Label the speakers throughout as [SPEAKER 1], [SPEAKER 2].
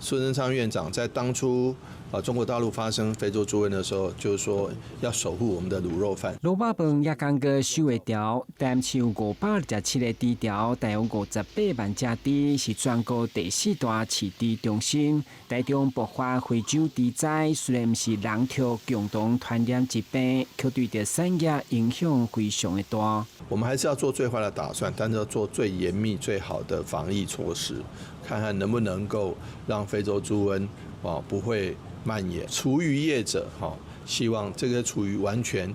[SPEAKER 1] 蘇貞昌院長在當初啊中國大陸發生非洲豬瘟的時候，就是說要守護我們的滷肉飯。
[SPEAKER 2] 滷肉飯也剛閣守會牢，台南市有527個豬場，大約58萬隻豬，是全國第四大飼豬中心。台中爆發非洲豬災，雖然毋是人畜共同傳染疾病，卻對著產業影響非常的大。
[SPEAKER 1] 我們還是要做最壞的打算，但是要做最嚴密、最好的防疫措施，看看能不能夠讓非洲豬瘟啊不會蔓延。廚餘業者哈，希望這個廚餘完全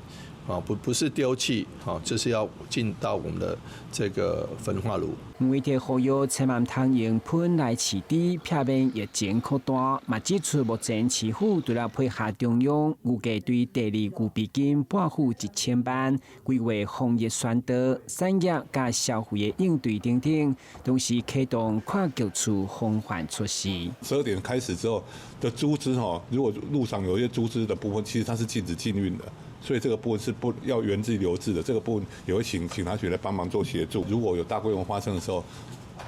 [SPEAKER 1] 啊不是丟棄，哈，就是要進到我們的這個焚化爐。
[SPEAKER 2] 媒體呼籲千萬毋通用噴來飼豬，避免疫情擴大。嘛指出目前市府除了配合中央，預計對第二預備金撥付1000萬，規劃防疫宣導、產業佮消費的應對等等，同時啟動跨局處防範措施。
[SPEAKER 3] 12點開始之後的豬隻吼，如果路上有一些豬隻的部分，其實它是禁止進運的。所以這個部分是不要原地留置的，這個部分也會請警察局來幫忙做協助。如果有大規模發生的時候，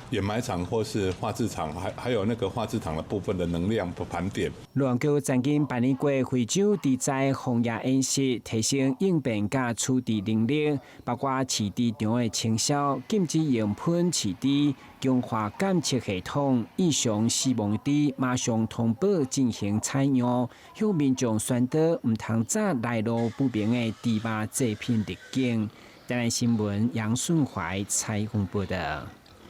[SPEAKER 3] 掩埋場或是化飼場，還有那個化飼場的部分的能量盤點。
[SPEAKER 2] 糧局曾經辦理過非洲豬災防疫演習，提升應變佮處置能力，包括飼豬場的清消、禁止用噴飼豬、強化監測系統、異常死亡豬馬上通報進行採樣，向民眾宣導毋通食來路不明的豬肉製品入境。台南新聞楊順懷採訪報道。